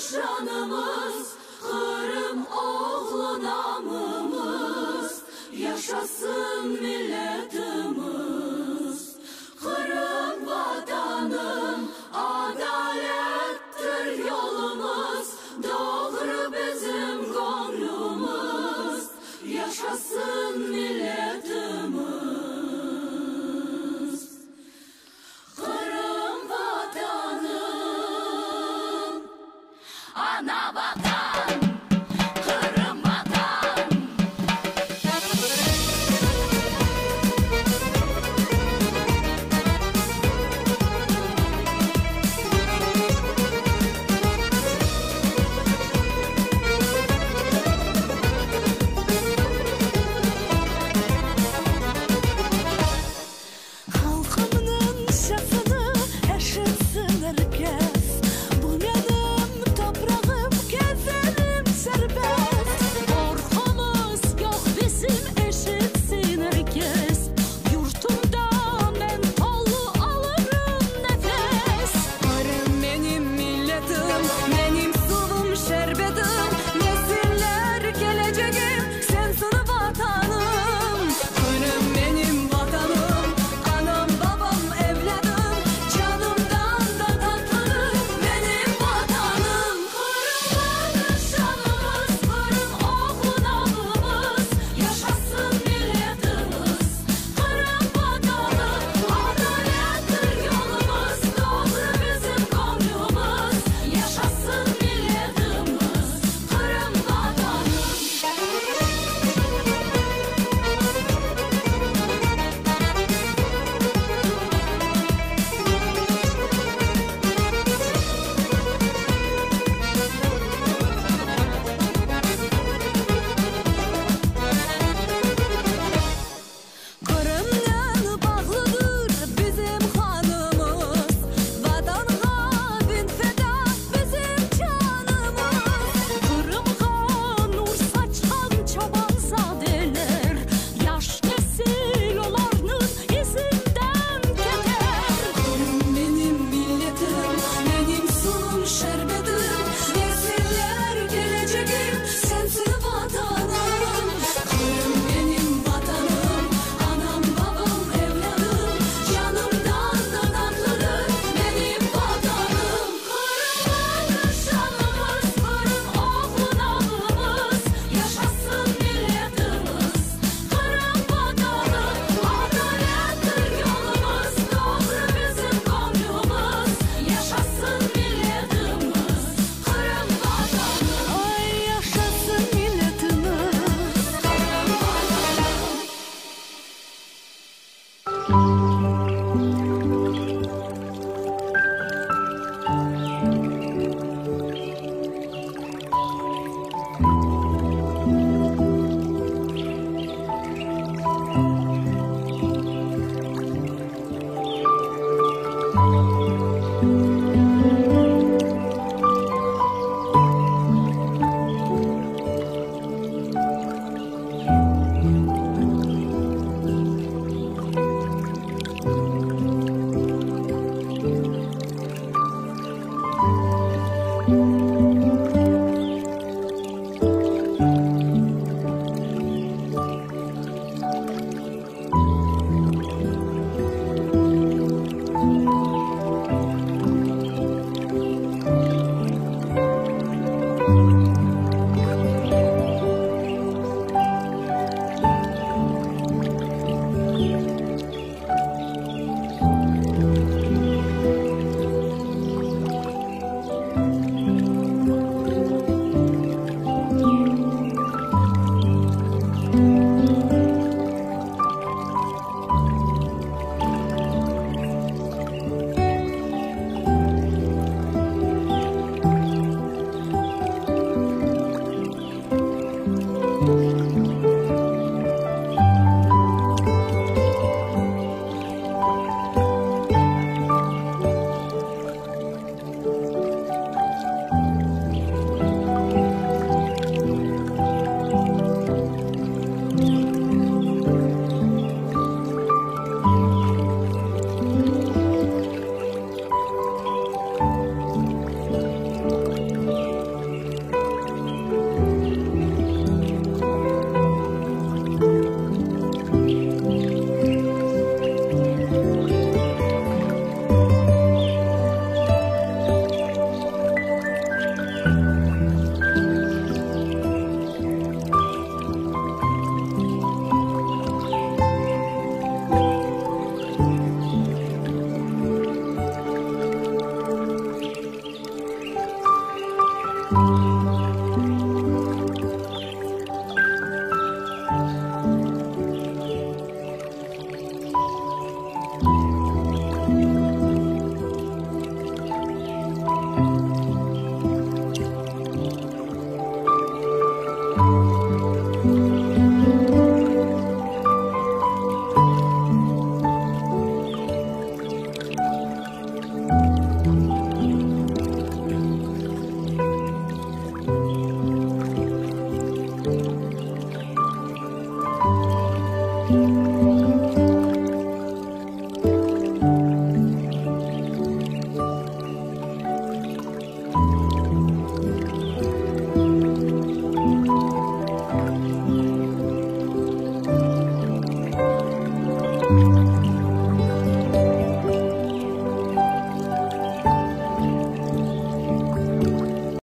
Nişanımız, Kırım oğlu namımız, yaşasın milletimiz. Kırım vatanım, adalettir yolumuz, doğru bizim gönlümüz, yaşasın milletimiz. Kırım vatanım, ana vatan, Kırım vatan. Halkımın sesini eşitsin herkes. Bu benim toprağım, gezerim serbest. Korkumuz yok bizim, eşitsin herkes. Yurtumda ben tolu alırım nefes. Kırım benim milletim, benim suvum şerbetim. Nesiller geleceğim, sensin vatanım. Kırım benim vatanım, anam babam evladım. Canımdan da tatlıdır benim vatanım. Kırım'ın nişanımız, Kırım oğlu namımız, yaşasın milletimiz. Kırım vatanı, adalettir yolumuz, doğru bizim gönlümüz, yaşasın milletimiz. Kırım vatanı. Kırım'dan bağlıdır bizim hanımız. Vatanğa bin feda bizim canımız. Kırım'a nur saçan çobanzadeler, yaş nesil olarının izinden gider. Kırım benim milletim, benim suyum şerbetim. Nesiller geleceğim, sensin vatanım. Kırım benim vatanım, anam babam evladım. Canımdan da tatlıdır benim vatanım. Kırım'ın nişanımız, Kırım oğlu namımız, yaşasın milletimiz. Kırım vatanı, adalettir yolumuz, doğru bizim gönlümüz, yaşasın milletimiz. Kırım vatanı. Ay yaşasın milletimiz. Kırım vatanı. Thank